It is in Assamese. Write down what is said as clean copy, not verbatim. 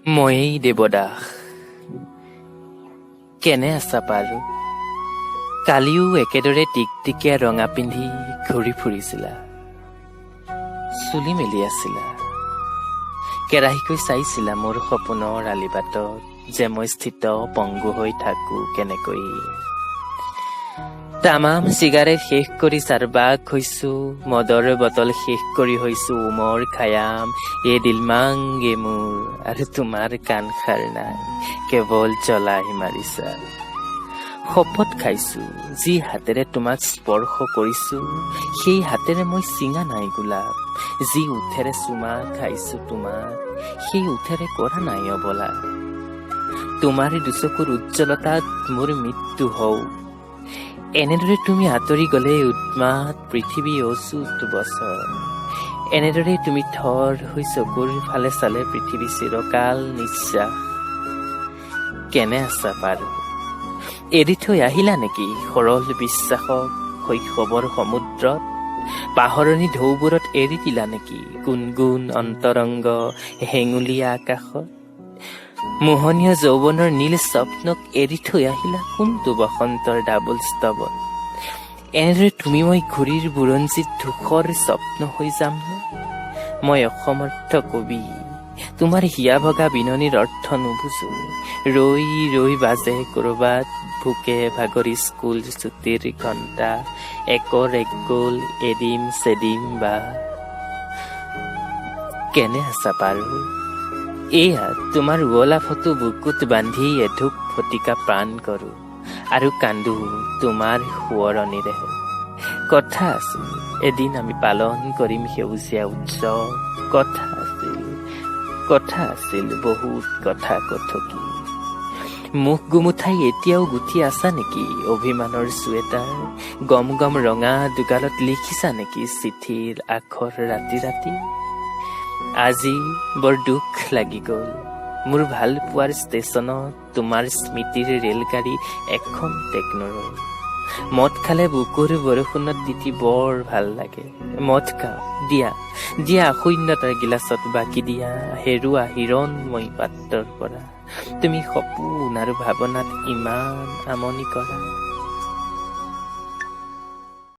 ময়েই দেৱদাস। কেনে আছা পাৰো? কালিও একেদৰে টিকটিকীয়া ৰঙা পিন্ধি ঘূৰি ফুৰিছিলা, চুলি মেলি আছিলা, কেৰাহীকৈ চাইছিলা মোৰ সপোনৰ আলিবাটত যে মই স্থিত পংগু হৈ থাকো কেনেকৈ। তামাম চিগাৰেট শেষ কৰি চাৰ্বাক হৈছো, মদৰ বটল শেষ কৰি হৈছো ওমৰ খায়াম। এই দিল মাংগে মোৰ আৰু তোমাৰ কাণসাৰ নাই, কেৱল জ্বলাই মাৰিছা। শপত খাইছো, যি হাতেৰে তোমাক স্পৰ্শ কৰিছো সেই হাতেৰে মই ছিঙা নাই গোলাপ, যি ওঁঠেৰে চুমা খাইছো তোমাক সেই ওঁঠেৰে কৰা নাই অবলা। তোমাৰ দুচকুৰ উজ্জ্বলতাত মোৰ মৃত্যু হওক। এনেদৰে তুমি আঁতৰি গলে উন্মাদ পৃথিৱী অযুত বছৰ, এনেদৰে তুমি থৰ হৈ চকুৰ ফালে চালে পৃথিৱী চিৰকাল নিশ্বাস। কেনে আছা পাৰো? এৰি থৈ আহিলা নেকি সৰল বিশ্বাসক শৈশৱৰ সমুদ্ৰত? পাহৰণি ঢৌবোৰত এৰি দিলা নেকি গুণগুণ অন্তৰংগ হেঙুলীয়া আকাশত? মোহনীয় যৌৱনৰ নীল স্বপ্নক এৰি থৈ আহিলা কোনটো বসন্তৰ ডাবল স্তৱত? এনেদৰে তুমি মই ঘূৰিৰ বুৰঞ্জীত ধূসৰ স্বপ্ন হৈ যামনে? মই অসমৰ্থ কবি, তোমাৰ হিয়া ভগা বিননিৰ অৰ্থ নুবুজো। ৰৈ ৰৈ বাজে কৰবাত ভোকে ভাগৰি স্কুল ছুটিৰ ঘণ্টা, একৰ এক গ'ল এদিম চেদিম বা। কেনে আছা পাৰো? এয়া তোমাৰ উৱলা ফটো বুকুত বান্ধি এঢোক ফটিকা পান কৰো আৰু কান্দো তোমাৰ সোঁৱৰণিৰে। কথা আছিল এদিন আমি পালন কৰিম সেউজীয়া উৎসৱ, কথা আছিল, কথা আছিল বহুত কথা কথকি। মুখ গুমুঠাই এতিয়াও গুঠি আছা নেকি অভিমানৰ চুৱেটাৰ? গম গম ৰঙা দুগালত লিখিছা নেকি চিঠিৰ আখৰ ৰাতি ৰাতি? আজি বৰ দুখ লাগি গ'ল, মোৰ ভাল পোৱাৰ ষ্টেচনত তোমাৰ স্মৃতিৰ ৰেলগাড়ী এখন নৰ'ল। মদ খালে বুকুৰ বৰষুণত তিতি বৰ ভাল লাগে। মদ খাওঁ, দিয়া দিয়া, শূন্যতাৰ গিলাচত বাকি দিয়া হেৰুৱা হিৰণময়ী পাত্ৰৰ পৰা। তুমি সপোন আৰু ভাৱনাত ইমান আমনি কৰা।